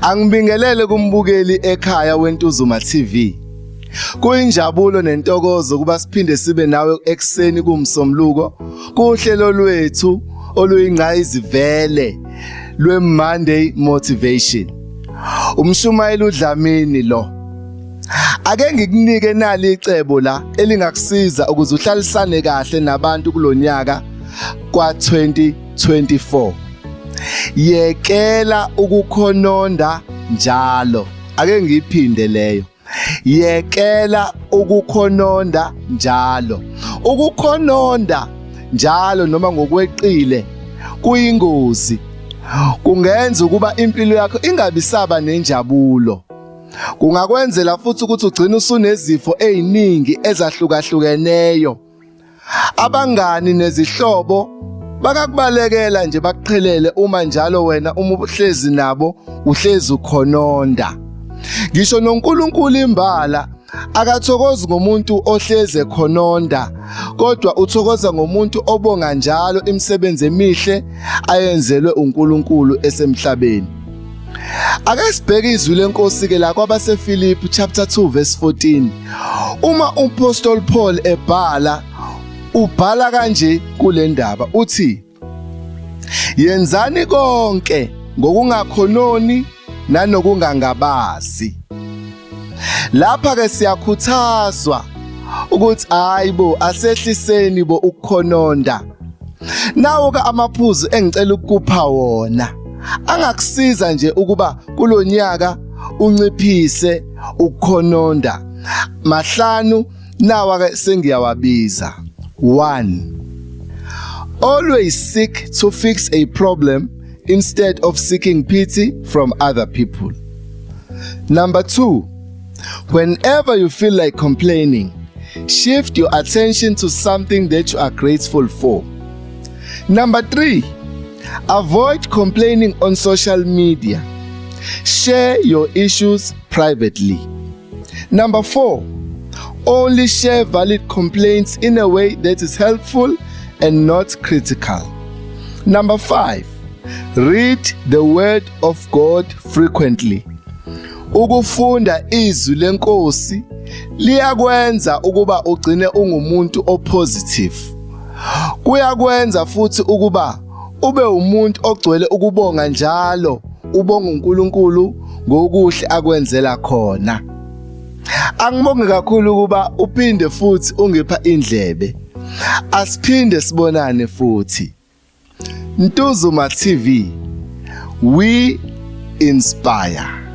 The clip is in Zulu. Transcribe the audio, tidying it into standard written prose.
Angibingelele kumbukeli ekhaya weNtuzuma TV. Kuyinjabulo nentokozo kuba siphinde sibe nawe ekuseni kumsomluko kuhlelo lwethu oluyingqayizivele lwe-Monday Motivation. Umshumayeli uDlamini lo. Ake ngikunike nali icebo la elingakusiza ukuze uhlalisane kahle nabantu kulonyaka kwa-2024. Yekela ukukhononda njalo. Ake ngiyiphinde leyo. Yekela ukukhononda njalo. Ukukhononda njalo noma ngokweqile kuyingozi. Kungenza ukuba impilo yakho ingabi saba nenjabulo. Kungakwenzela futhi ukuthi ugcine usunezifo eziningi ezahlukahlukeneyo. Abangani nezihlobo bakakubalekela nje bakuqhelele uma njalo wena uma uhlezi nabo uhlezi ukhononda. Ngisho noNkulunkulu imbala akathokozi ngomuntu ohleze khononda kodwa uthokoza ngomuntu obonga njalo imisebenzi emihle ayenzelwe uNkulunkulu esemhlabeni. Ake sibheke izwi lenkosi ke la kwabaseFilipi chapter 2 verse 14. Uma uMpostoli Paul ebhala ubhala kanje kule ndaba uthi Yenzani konke ngokungakhononi nanokungangabazi. Lapha ke siyakhuthazwa ukuthi hayibo asehliseni bo ukukhononda. Nawo ke amaphuzu engicela ukukupha wona angakusiza nje ukuba kulonyaka unciphise ukukhononda. Mahlanu nawa ke sengiyawabiza. 1. Always seek to fix a problem instead of seeking pity from other people. Number 2. Whenever you feel like complaining, shift your attention to something that you are grateful for. Number 3. Avoid complaining on social media. Share your issues privately. Number 4. Only share valid complaints in a way that is helpful and not critical. Number 5. Read the word of God frequently. Ukufunda izwi lenkosi liyakwenza ukuba ugcine ungumuntu opositive. Kuyakwenza futhi ukuba ube umuntu ogcwele ukubonga njalo, ubonga uNkulunkulu ngokuhle akwenzela khona. Angibonge kakhulu ukuba uphinde futhi ungipha indlebe. Asiphinde sibonane futhi. Ntuzuma TV. We inspire.